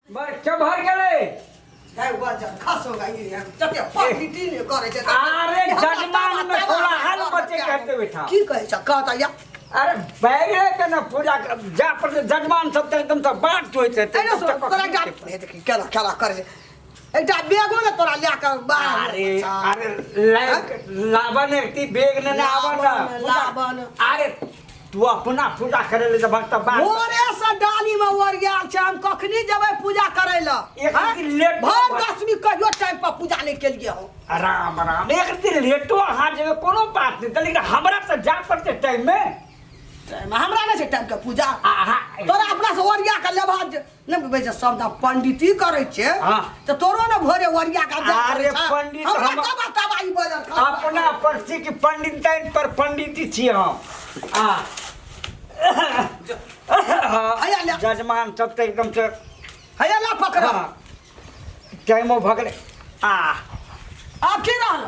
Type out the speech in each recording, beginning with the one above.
बर चभर गेलै। गाय बजर खसो गाय जते पकड़ी ने करे छै। अरे जजमान में कोलाहल मचे कहते बैठा। की कहै छ कहता या? अरे बैरे के न पूजा जा पर जजमान सब तऽ एकदम तऽ बाट जोइत हेतै। एने सुन तोरा एकटा हे देखी केना केना करे छै, एकटा बेगो ने तोरा लए कऽ बाहर। अरे अरे लावन एकटी बेग ने ने आवन न। लावन। अरे तू अपना पूजा करे ले जब तक बात भोरे से डाली में ओरियाल छै, हम कखनी जेबै पूजा करे लए? एक हाँ? दिन लेट भर दसमी कहियो टाइम पर पूजा नहीं केलिए हम। राम राम, एक दिन लेटो अहाँ जेबै कोनो बात नहीं, लेकिन हमरा तऽ जा पड़तै टाइम में। टाइम हमरा नहि छै टाइम के पूजा। आहा। तोरा अपना से ओरिया के लेबा नहि बुझै छै, सब तऽ पंडिती करै छै। हाँ। तऽ तोरो ने भोरे ओरिया के जा अरे पड़ै छै। पंडित हमरा हम- तबा तबा ई बजल खसबा। अपना पर्ची के पंडित पर पंडित छी हम। आ हैया ले। जजमान सब तऽ एकदम से हैया ला पकड़। हाँ। टाइमो भऽ गेलै आ आब की रहल?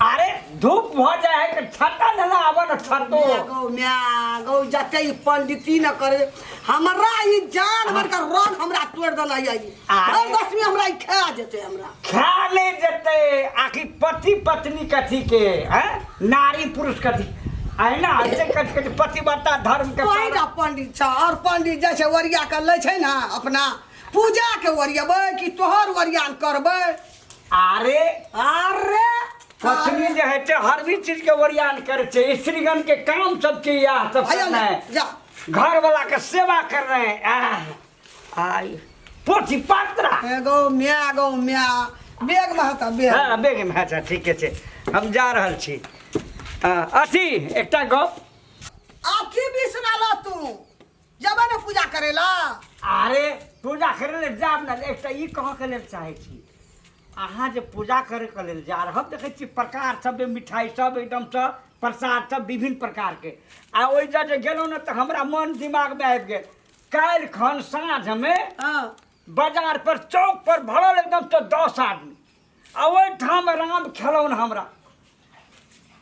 अरे धूप भऽ जाइ है कि छत्ता लेना आबऽ न छत्तो। माय गौ माय गौ, जते ई पंडिती न करे हमरा ई जानवर के रंग हमरा तोड़ देना है। ई अरे। भर दसमी हमरा ई खा जेते हमरा। खा ले जेतै। आखिर पति पत्नी कथी के हैं, नारी पुरुष कथी आइ ना ऐसे कथी कथी पतिव्रता धर्म के तोही टा पंडित छ और पंडित जाइ छै ओरिया के लै छै ने अपना पूजा के ओरियेबै कि तोहर ओरियान करबै? अरे अरे पत्नी जे है छै हर भी चीज के ओरियान करै छै, स्त्रीगण के काम सबके इएह सब हैया करना ले, है, जा। घर वाला के सेवा कर रहे हैं। आह, आई पोथी पात्रा। हे गौ माय गौ माय, बेग में हता बेग। हाँ बेग में। अच्छा ठीके छै, हम जा रहल छी। अथी एकटा गप। आब की बिसराल तू? जेबै ने पूजा करे ला? अरे पूजा करे ले जाब ने, एकटा ई कहऽ के लेल चाहै छी, अहाँ जे पूजा करे के लेल जा रहल देखै छी प्रकार सब मिठाई सब एकदमसँ प्रसाद सब विभिन्न प्रकार के, आ ओहि जे गेलहुँ ने तऽ हमरा मन दिमागमे आबि गेल काल्हि खन साँझमे बाजार पर चौक पर भरल एकदम तऽ 10 आदमी, आ ओहिठाम राम खेलौन हमरा।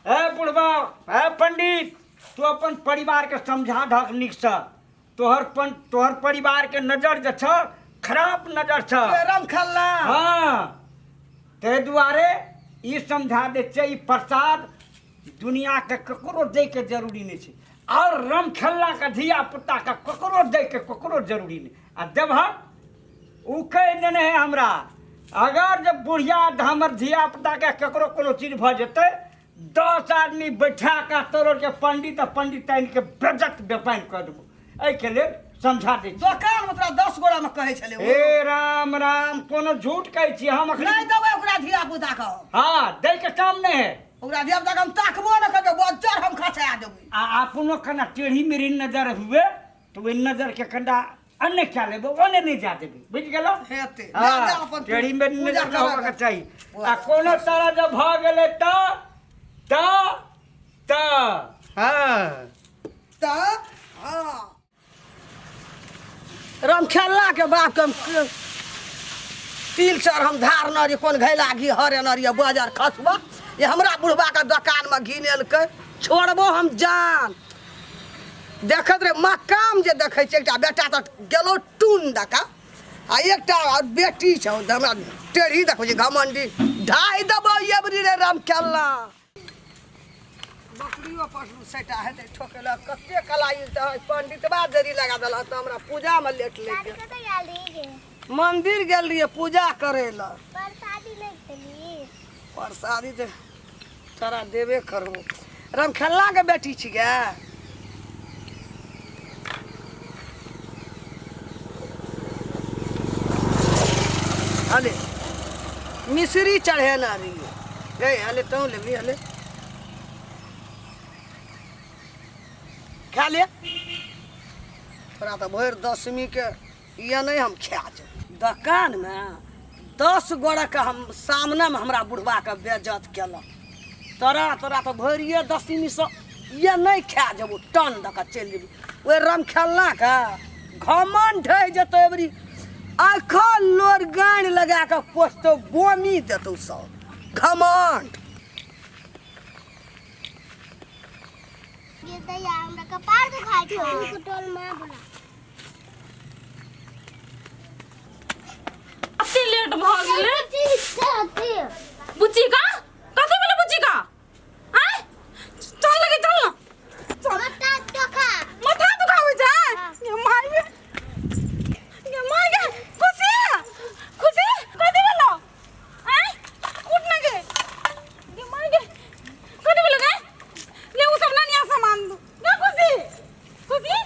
ए बुढ़बा, ए पंडित, तू अपन परिवारके समझा दहक नीकसँ, तोहर पन तोहर परिवारके नजर जे छ खराब नजर छ। राम खेलना। हाँ ताहि दुआरे ई समझा दै छियै, ई प्रसाद दुनियाके ककरो दैके जरूरी नहि छै, आओर रम खेललाके धिया पुताके ककरो दैके ककरो जरूरी नहि। आ देबहक ओ कहि देने है हमरा, अगर जब बुढ़िया हमर धिया पुताके ककरो कोनो चीज भऽ जेतै 10 आदमी बैठा कऽ तोरो के पंडित आ पंडिताइनके बेजत बेपानि कऽ देबो, एहिके लेल समझा दै छी। दोकान में तोरा 10 गोरा में कहै छलै ओ। हे राम राम, कोनो झूठ कहै छी हम अखन? नहि देबै ओकरा धिया पुता के। हाँ दै के काम नहि है ओकरा, धिया पुता के हम ताकबो नहि करबै, बज्जर हम खसा देबै। आ अपनो कना टेढ़ी मेढ़ी नजर हुए तऽ ओहि नजर के कनिटा अन्य क्या लेबै, ओने नहि जा देबै, बुझि गेलौ? हेतै। हाँ, जा, जा अपन टेढ़ी मेढ़ी पूजा नजर नहि होबऽ के करऽ। चाही, आ कोनो तरह जब भऽ गेलै तऽ तऽ तऽ हाँ तऽ हाँ रमखेलना के बाप के हम तिल चर हम धार न रही कोन घैला घी हरे न रही बजर खसबा ये हमरा बुढ़बा के दोकान में घिनेलकै, छोड़बो हम जान देखत रे मकाम जे देखै छै। एकटा बेटा तऽ गेलो टून दका आ एकटा और बेटी छौ, हमरा टेढ़ी देखबै छै घमंडी ढाइ देबो एबरी रे रमखेलना। बकरियो पशु सेटा हेतै ठोकेलक कते कलाई तऽ पंडितबा देरी लगा देलक तऽ हमरा पूजामे लेट लागि गेल। कतऽ गेल रही गे? मंदिर गेल रहियै पूजा करै लए। प्रसादी नहि खेली? प्रसादी तऽ तोरा देबे करबो। रमखेलनाके बेटी छी गे? हले मिश्री चढ़ेने रहियै गे, हले तू लेबही, हले खा ले। तोरा तऽ भरि दशमीके ये नहि हम खा जाउ। दोकानमे 10 गोड़ेके हम सामनेमे हमरा बुढ़बाके बेज्जत केलक। तोरा तोरा तऽ भरिए दशमीसँ ये नहि खा जेबौ, टन दऽ कऽ चलि जेबी। ओहि रमखेलनाके घमण्ड ढहि जेतौ एबरी, आँखो लोर गानि लगा कऽ पोसतौ, बोमी देतौ सब घमण्ड। गे दैया, हमरा कपार दुखाइ छौ। कुटोल माँ बोला। लेट भऽ गेलै बुच्ची का कथी भेलै बुच्ची का आय चल लगे चल ना चल माथा दुखाबै छै गे माय गे गे माय गे खुशी खुशी कथी भेलौ आय उठ ना गे गे माय गे कथी भेलौ गे ले उ सब ननिया सामान दू गे खुशी खुशी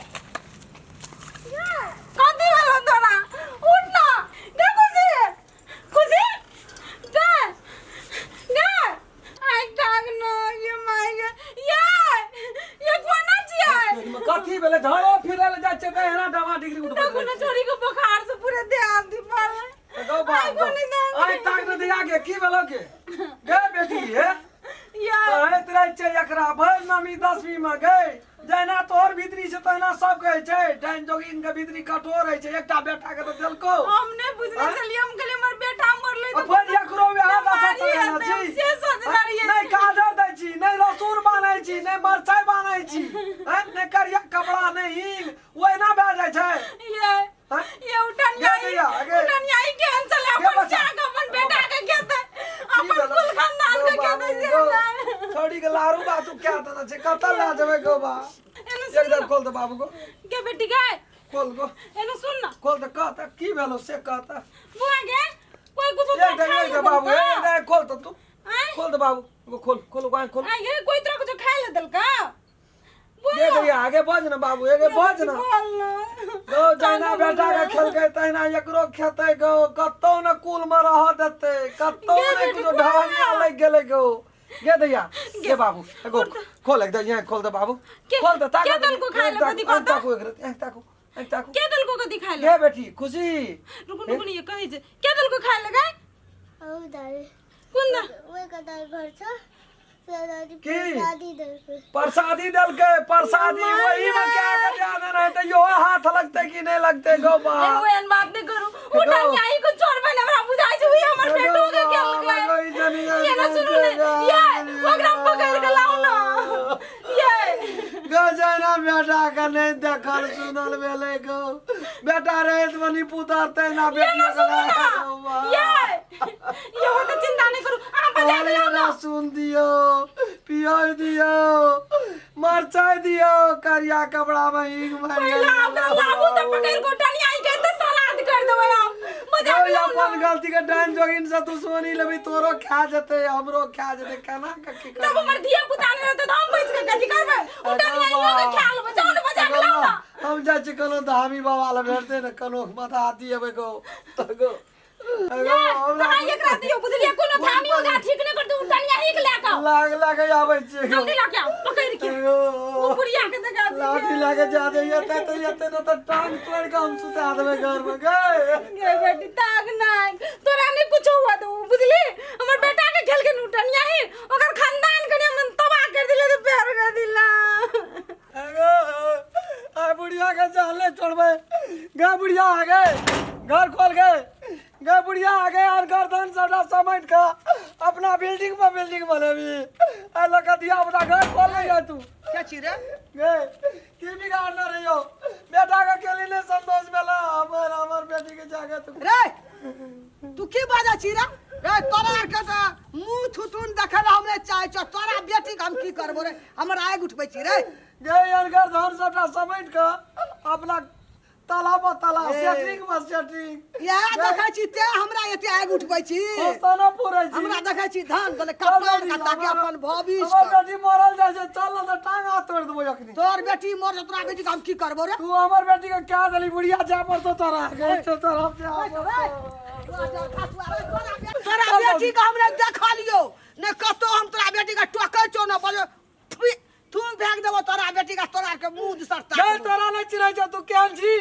कथी भेलौ तोरा उठ ना गे खुशी खुशी गे गे आइ ताक न गे माय गे ये ये कोना छियै कथी भेलै झड़ो फिरै लए जाइ छै तऽ एना डमा डिग्री उठबै देखो न छोरी के बुखार से पूरे देह हाथ पड़ल गौ बा आइ कोने दाम आइ ताक न दिया के की भेलो के गे बेटी हे ये कहैत रहै छै एकरा भरि नमी दसवीं में गई जहिना तोहर भीतरी छै तहिना सब कहै छै डाइन जोगिन के भीतरी कठोर होइ छै एकटा बेटा के तऽ देलको हम नहीं बुझने आँय? छलियै हम कहलियै हमर बेटा मरलै आ फेर एकरो वएह दशा बीमारी चलेने हेतै, हम छी से सोचने रहियै। नहि गाजर दै छी नहि लहसुन बान्है छी नहि मरचाइ बान्है छी आँय? नहि करिया कपड़ा नहि हींग ओहिना भए जाइ छै ये आँय? ये उठनियाई गे दैया, गे। उठनियाई केहन छलै गे अपन बच्चा। साग अपन बेटा के खेतै की अपन भेलौ? कुल खानदान के गौ खेतै बाबू, से गौ। नहि। छौड़ी के लारू बा तू क्या देना छै कतऽ लए जेबै गौ बा एने सुन एकदम न खोल दे बाबू को गे बेटी गे खोल गो एने सुन न खोल दे कह तऽ की भेलौ से कह तऽ बुआ गे कोई कुछ एक दे खाइ एक दे बाबू एक दे खोल तऽ तू आय खोल दे बाबू एगो खोल खोल ओकरा खोल आय गे कोई तोरा कुछ खाइ ले देलका दे दे आगे बज ना बाबू आगे बज ना बोल ना गौ जहिना बेटा के खेलकै तहिना एकरो खेतै गौ कतौ ने कुल में रह देतै कतौ गे ने बेटी, कुछो बोल ढहनिया ना। लागि गेलै गौ गे दैया गे बाबू एगो खोल एक दे यहाँ खोल दे बाबू के- खोल दे ताको के देलको खाइ ले कथी कहता? ताको एक रति ताको एक ताको के देलको कथी खाइ ले गे बेटी खुशी रुकु रुकु ने ये कहै छै के देलको खाइ ले गै कोन दा की प्रसादी देलकै प्रसादी वही में क्या के ध्यान रहे त यो हाथ लगतै कि नहीं लगतै गौ बा एगो एहन बात नहीं करू ओ डनियाई को छोड़बै ने हमरा बुझाइ छै उहे हमर बेटो के खेलकै ये ना सुनू ने ये ओकरा पकड़ के लाउ ना ये गौ जहिना बेटा के नहीं देखल सुनल भेलै गौ बेटा रहैत बनी पुतर तहिना ये बेटी ना सुनू ना ये ये हो त चिंता नहीं करू अहाँ बजा के लाउ ना लहसुन दियौ पियाज दियौ मरचाइ दियौ करिया कपड़ा में हींग मारि पहिला ओकरा लाबू त पकड़ के डनियाई के त सलाद कर देबै हम बजा के लाउ ना अपन गलती के डाइन जोगिन से दुश्मनी लेबी तोरो खा जेतै हमरो खा जेतै केना के की जब हमर धिया पुता नहीं रहतै त हम बचि के कथी करबै ओ डनियाइयो के खा लेबै जाउ ने बजा के लाउ ना हम जाइ छी कोनो धामी बाबा लग भेटतै ने कोनो माथा हाथी एबै गो तऽ गो अहाँ एकरा दियौ बुझलियै कोनो धामी ओझा ठीक नहि करतै ओ डनियाही के लए कऽ आउ लाग लाग आबै छियै जल्दी लए के आउ पकड़ि के ओ बुढ़िया के देखा लाठी लागे जा दे एते तऽ एते ने तऽ टांग तोड़ि कऽ हम सुता देबै घर मे गे गे बेटी ताक नहि तोरा नहि कुछो हुआ दो बुझली हमर बेटा के खेल के डनियाही ओकर खानदान के हम तबाह कर दिले तऽ पैर कर दिला एगो आ बुढ़िया के जान ले छोड़बै गे बुढ़िया आ गए घर खोल गए गे बुढ़िया आ गए और गर्दन सबटा समेट के अपना बिल्डिंग पर बिल्डिंग बनेबी आ लऽ के धिया पुता घर खोल गई तू के छी रे गे की बिगाड़ने रहियो बेटा के केली नहीं संतोष भेला हमर हमर बेटी के जाके तू रे तू की बाजै छी रे रे तोरा आर के तऽ मुँह थुथुन देखै लए हम नहि चाहै छियौ तोरा बेटीके हम की करबो रे हमर आगि उठबै छी रे गे अनकर धन सबटा समेट के अपना ताला पर ताला ए। सेटिंग पर सेटिंग इएह देखै छी तें हमरा एते आगि उठबै छी सोचता पूरै छी हमरा देखै छी धान देले चल कपार जल्दी, के ताकि हमर- अपन भविष्य हमर के। बेटी मरल जाइ छै चल न तऽ टांग हाथ तोड़ि देबो अखनी तोर बेटी मर जेतौ तोरा बेटी के हम की करबो रे तू हमर बेटी के क्या देली बुढ़िया जा पड़तो तोरा गई छौ तोरा जा पड़तो। तोरा बेटी के हमरा देखलियौ ने कतौ हम तोरा बेटी के टोकै छौ ने बजो तू भाग देबो तोरा बेटी के तोरा के मुंह दिसर गई तोरा नहि चिन्है छौ तू केहन छी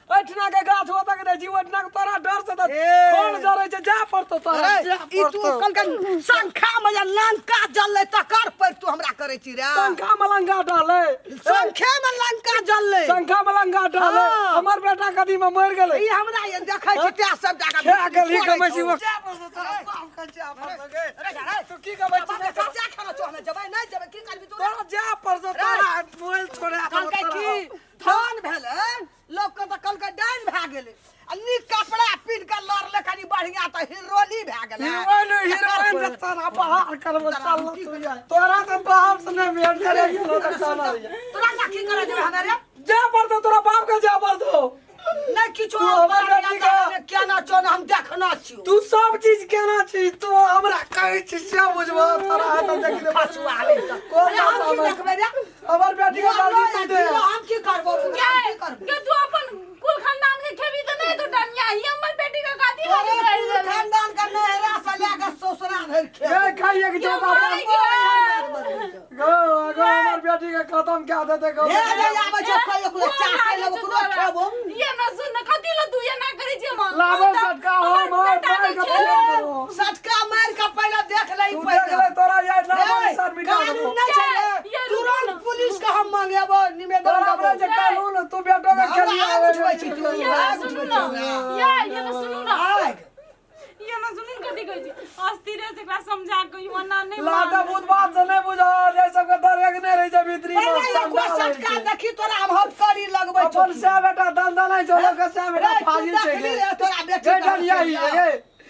एहिठिना के गाछ ओतऽ के दै छी ओहिठिना के तोरा डर से तऽ ए। खोल जरै छै जा पड़तो तोरा जा ई तू पड़तो कल के शंखा में जे लंका जललै तकर पर तू हमरा करै छी रे शंखा मलंगा डहलै शंखे में लंका जललै शंखा मलंगा डहलै हाँ। हमर बेटा कदी में मरि गेलै ई हमरा ये देखै छी ते सब जाके खा गेली कमै छी ओ। जा पड़तो तोरा बाप कहै छै अपन सगे तू की कमै छी नहि कमै जा खाना चो हमे जेबै नहि जेबै की करबी तू तोरा जा पड़तो तोरा मोबाइल छोड़ा कहलकै की धान भेलै लोकके तऽ कहलकै डाइन भए गेलै आ नीक कपड़ा पिन्ह कऽ लड़लै कनि बढ़िआँ तोरा तऽ हीरोनी भए गेलै। हीरोइन हीरोइन के तोरा बाहर करबो, चल ना तू यार। तोरा तऽ बाप से नहि भेंट करे गेलो तऽ कहना रहियै। तोरा का की करे जेबै हमे रे? जा पड़तो तोरा बाप के, जा पड़तो। नहि किछो। तू हमर बेटी के- केना छौ ने हम देखना छियौ। तू सब चीज केना छी, तू हमरा कहै छी से बुझबो, तोरा हाथ देखि देबो। फसुआ ले तऽ। कोन अरे हम की भाषामे? देखबै रे? हमर बेटी के जल्दी तू दे। हम की करबो? हम की करबो? के तू अपन कुल खानदान के खेबी तऽ नहि तू डनिया ही हमर बेटी के गादी तोरे वाली कर कुल देले। खानदान के नहरा से लए के ससुरा धरि ए खेबो। खाइए के ये चौका मारे के। गो गो हमर बेटी के खत्म कए देते गो। हे जे आबै छौ कोइ ओकरो चाह खाइ लेबो, ओकरो खेबो। ये ना सुन ना, कथी ला तू ये ना करै छी हम? लाबो सटका हो मार मार के फेंक देबो। सटका मारि के पहिले देख ले। तू देख ले, तोरा याद ना बड़ी सर मिटा कानून देबो। नहि छै रे। ये रुको तुरंत ना। पुलिस के हम मंगेबो, निवेदन तोरा देबो। अपना जे कानून तू बेटो के हमरा खेलिए आग आवे। उठबै छी तू। ये ना आग सुनू उठबै ना। छी हमरा। ये ना सुनू ना। आग। ये ना सुनू ना, कथी कहै छी अस्थिरे से एकरा समझा के ई ओना नहि लाता मानत। भूत बात से नहीं बुझा रे, सबके दरेक नहीं रही छै भीतरी में। पहिले एको चंडाल होइ सटका छै। देखी तोरा हम हथकड़ी लगबै छौ। अपन से बेटा दंदनाइ छौ, लोक के से बेटा रे, तू फाजिल छै। देखली रे तोरा बेटी गे के डलिया ही गे,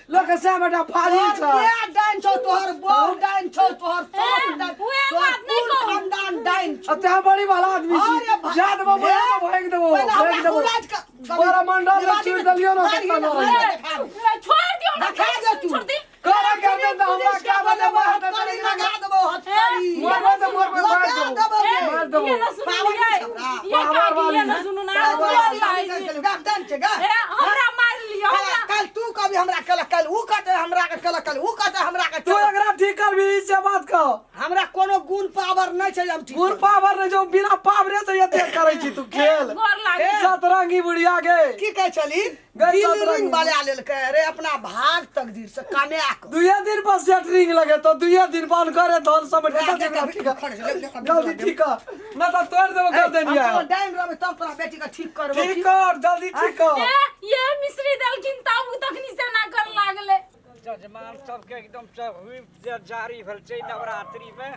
लोक के से बेटा फाजिल तोहर छै। माय डाइन छौ, तोहर बहू डाइन छौ, तोहर सास डाइन, उएह तोहर बात नहि कुल कहू। खानदान डाइन छौ। अब ते बड़ी भला आदमी अरे छी। जा देबो, हे, बोला भागि देबो, पहिले भागि हमरा देबो। हुलाज के- बड़ा मंडल में चीर देलियो ना, दाढ़ी कितना ना, लड़ाई। देखा दे। ए, छोड़ दियौ ना। देखा दे तू। छोड़ दी। करा के दे त हमरा पुलिस क्या के बने बोलेबो, बाहर हथकड़ी दे लगा देबो, हथकड़ी। मरबे त मरबे, लगा मार देबो। देबो रे। मार देबो। ये ना सुनू पावर ये नहि छै हमरा। ये पावर काकी, ये वाली। ना सुनू ना। तोरा गोर दाढ़ी लागै निकलि छी। गेलौ, गा, डाइन छै, गा। ए, हमरा मारि लिअ हमरा। काल्हि तू कभी हमरा कहलक, काल्हि ऊ कहतै हमरा के कहलक, काल्हि ऊ कहतै हमरा के तू कहलक। एकरा ठीक करबी से बात कह। हमरा कोनो गुण पावर नहि छै जे हम ठीक गुण करब। पावर नहीं जो बिना पावरे से एते करै छी तू खेल। गोर लागै छी। सतरंगी बुढ़िया के की कहै छली? गई दिल सतरंगी। रिंग बना लेलकै रे अपना भाग तकदीर से कमाए कऽ। दुए दिन पर सेटरिंग लगे तो दुए दिन बंद करे धन समझ के जल्दी देख, ठीक कर, खड़े से, देख, जल्दी ठीक कर, न त तोड़ देबो गर्दन। हम या तोरा डाइन रहबै तब तोरा बेटी के ठीक करबो। ठीक कर, जल्दी ठीक कर। ए, ये मिश्री देलखिन तब तखनी से ना कर लागले। जजमान सबके एकदम से हुइप जे जारी भेल छै नवरात्रि में।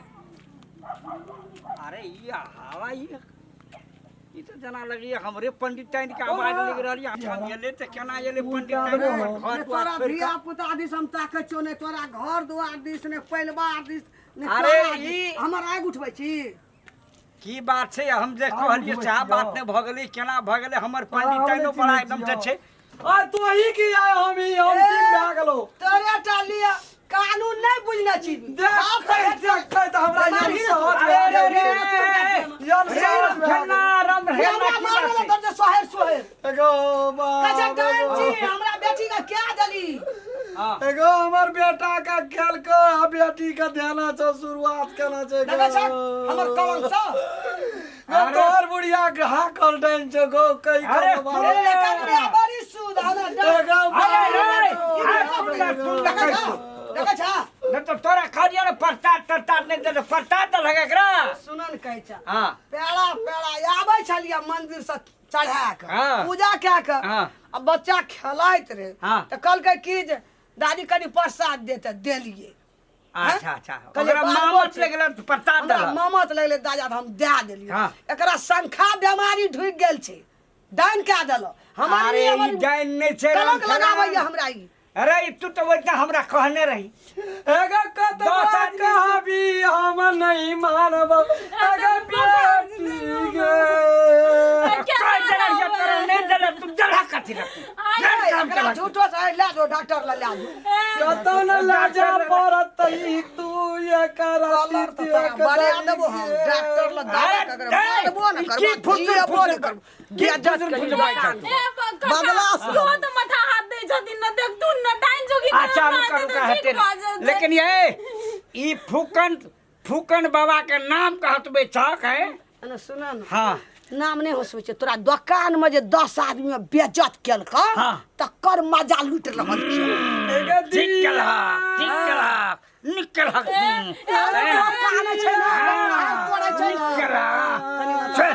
अरे ई हवा ई ई तऽ जेना लगैया हमरे पंडिताइन के आवाज लागि रहल यऽ। हम एलै तऽ केना एलै पंडिताइन हमर घर ने दुआर तोरा छोड़ि धिया कऽ? पुता दिस हम ताकै छियौ, ने तोरा घर दुआर दिस, ने परिवार दिस, ने अरे तोरा दिस। हमर आगि उठबै छी? की बात छै, हम जे कहलियै सएह बात नहि भऽ गेलै? केना भऽ गेलै? हमर पंडिताइनो बड़ा एकदम से छै। आ तो ही की आय हम ही हम ए, ठीक भए गेलो। तोरे टा लिअ कानून नहि बुझने छी। देख बाप रे, देख देख त हमरा मारही यन ने सहज तू। भए अरे गेल। रे, यन सहज भए गेल। खेलना राम ये खेलना हमरा की मारल बात छै? तोर जे सोहेर सोहेर एगो कहै छै बाप डाइन छी, हमरा बेटी के क्या देली? हाँ। एगो हमर बेटा का खेल के आ बेटी के ध्यान छौ, शुरुआत केना छै गो। देखै छ हमर कलंक सँ। गो, तोहर बुढ़िया के हाकल डाइन छौ गो, कई अरे करो तू- बाप। एकर बुढ़िया बड़ी शुद्ध हमरा डाइन। एगो अरे रे, बाप आ सुन ना, सुन ना, देखै कहै छ छौ। देखै छ। नहि तऽ तोरा कहलियै ने प्रसाद तरसाद नहि देलक, प्रसाद देलक एकरा? सुनन कहै छ। हाँ। पेड़ा पेड़ा आबै छलियै मंदिर से चढ़ा कऽ, पूजा कए कऽ, आ बच्चा खेलाइत रहे, तऽ कहलकै की जे दादी कनि प्रसाद दे, तऽ देलियै। अच्छा अच्छा। कहलियै, ओकरा बाल मामत बच्चे। लगल तऽ प्रसाद हमरा देलक। मामत लगलै दादा तऽ हम दए देलियै। एकरा शंखा बेमारी ढुकि गेल छै, डाइन कए देलक हमर। अरे ई ई हमर डाइन नहि छै। कलंक राम लगाबैया हमरा ई। अरे ई तू तऽ ओहिना हमरा कहने रही। एगो कतबा दस आदमी कहबी हम नहीं मानब एगो बेटी गे। केना कहि देलक जे रहबै? तोरा नहि देलक, तू जला कथी लए तू? आइ काम एकरा केलक। झूठो से लए जाओ डॉक्टर लए, लए जाओ। कतौ न लाजा पड़त ई तू एकर। कलर तऽ तोरा बना देबो हम डॉक्टर लग दावा अरे, ककरो दे, मारबो न ई करबो की फुसुर जियबो फुसुर न करबो की बेइज्जत फुसुर करी फुसुर बाजै छौ? ए, काका, बदला से। इहो तऽ माथा हाथ दै छथिन ने, देखथुन ने डाइन जोगी। अच्छा रुका रुका, हेतै ने। लेकिन ये ई फूकन फूकन बाबा के नाम कहतबे छक है। एने सुन न। हाँ। नाम नहि हँसबै छै। तोरा दोकान में जे 10 आदमी में बेइज्जत केलक, तकर मजा लूटि रहल छै। ठीक केलहक, ठीक केलहक, नीक केलहक। दोकान छै ने, तोड़ै छै नीक ने। केलहक छै।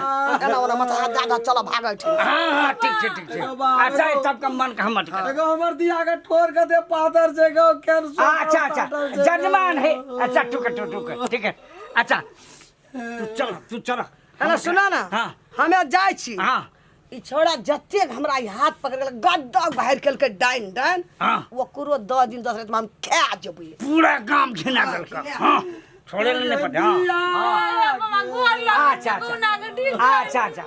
एना ओना माथा हाथ दए दए चल भागै छै। हाँ हाँ, ठीक छै, ठीक छै। अच्छा ई सबके मन के हमर कर। एगो हमर दिया के ठोर के दे पातर छै गो कैंसर। अच्छा अच्छा, जजमान है। अच्छा टुक टुक टुक, ठीक है। अच्छा तू चल, तू चल। एना सुना ना। हमें जाइ छी। हाँ। ई छौड़ा जतेक हमरा ई हाथ पकड़ गेल गद्दा बाहर केलकै डाइन डाइन। हाँ। ओकरो 10 दिन 10 राति में हम खा जेबै। पूरा गाम घिना देलक। हाँ, छोड़े ले नहीं पड़े। हाँ। बाबा गोर लग। अच्छा अच्छा अच्छा अच्छा,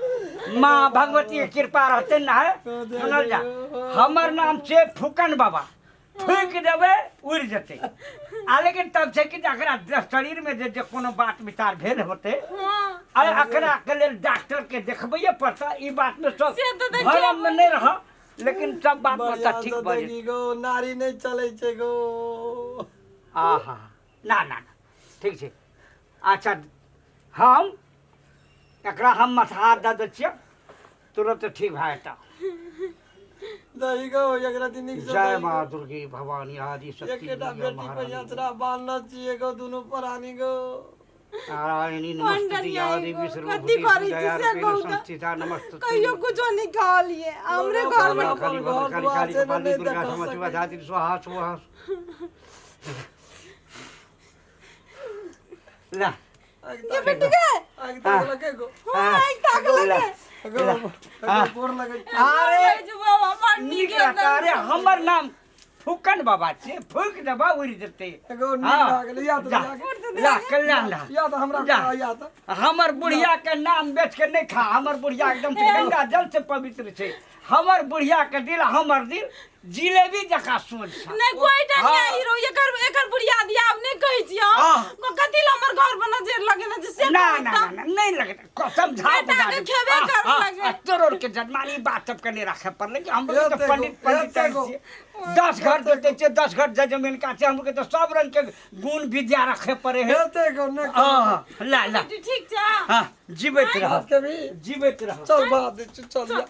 माँ भगवती के कृपा रहते ना है। सुनल जा, हमर नाम छै फूकन बाबा, फूक देबै उड़ि जेतै। आ लेकिन तब छै कि जकरा शरीर में जे जे कोनो बात विचार भेल होतै, अरे एकरा के लेल डॉक्टर के देखबैये पड़तै। ई बात में सब से तऽ देखियौ। भरम में नहीं रह, लेकिन सब बात में तऽ ठीक भऽ जेतै। देखी गो, नारी नहि चलै छै गो। आहा, ना ना ना, ठीक छै। अच्छा, हम एकरा हम माथा दऽ दै छियै, तुरंत ठीक भए जेतै। दही गो, एकरा दिन नीक से जय दही गो। माँ दुर्गी भवानी आदि शक्ति एकेटा मैया बेटी पर महारानी यंत्रा बान्हल छियै गो, दुनू प्राणी गो। नारायणी नमस्तुते पंडनिया या देवी एगो, सर्वभूतेषु कथी करै छी दया से रूपेण कहू तऽ? संस्थिता नमस्तुते। कहियो कुछो नहीं कहलिए हमरे घर में। काली भद्रकाली काली कपाली दुर्गा क्षमा शिवा धात्री स्वाहा स्वाहा। ला ये बेटी के आगि ताकलकै गो। हाँ, आगि ताकलकै। गो, गो, गोर लगै छी। अरे जो बाबा बड़ नीक नीक रहता। अरे हमर नाम फूकन बाबा छै, फूक देबा उड़ि जेतै। एगो नीक हाँ। भए गेलै। या तऽ जा, जा, ला कल्याण ला। या तऽ हमरा जा। या तऽ हमर बुढ़िया के नाम बेच के नहीं खा। हमर बुढ़िया एकदम से गंगा जल से पवित्र छै। हमर बुढ़िया के दिल हमर दिल जिलेबी जकाँ सोझ छै। नहीं कोई टा नहीं हाँ। आई रो, एकर एकर बुढ़िया दिया आब नहीं कहै छी हम। हाँ। कथी ला हमर घर पर नजर लगेने छै से ना कहू ना तऽ। ना ना, नहीं लगता, समझा बेटा बुझा के दे। खेबे हाँ, करऽ हाँ, लगे। आ, तोर के जजमानी बात सबके नहीं राखे पड़ले कि हम लोग एते तो गो, पंडित पंडित एते गो। छियै। 10 घर जोते छियै, 10 घर जमीन का छै, हमके तो सब रंग के गुण विद्या रखे पड़े है। एते गो नहि। हाँ, ला ला। ठीक छै। हाँ, जीवित रह। के भी जीवित रह। चल बात दै छी, चल या।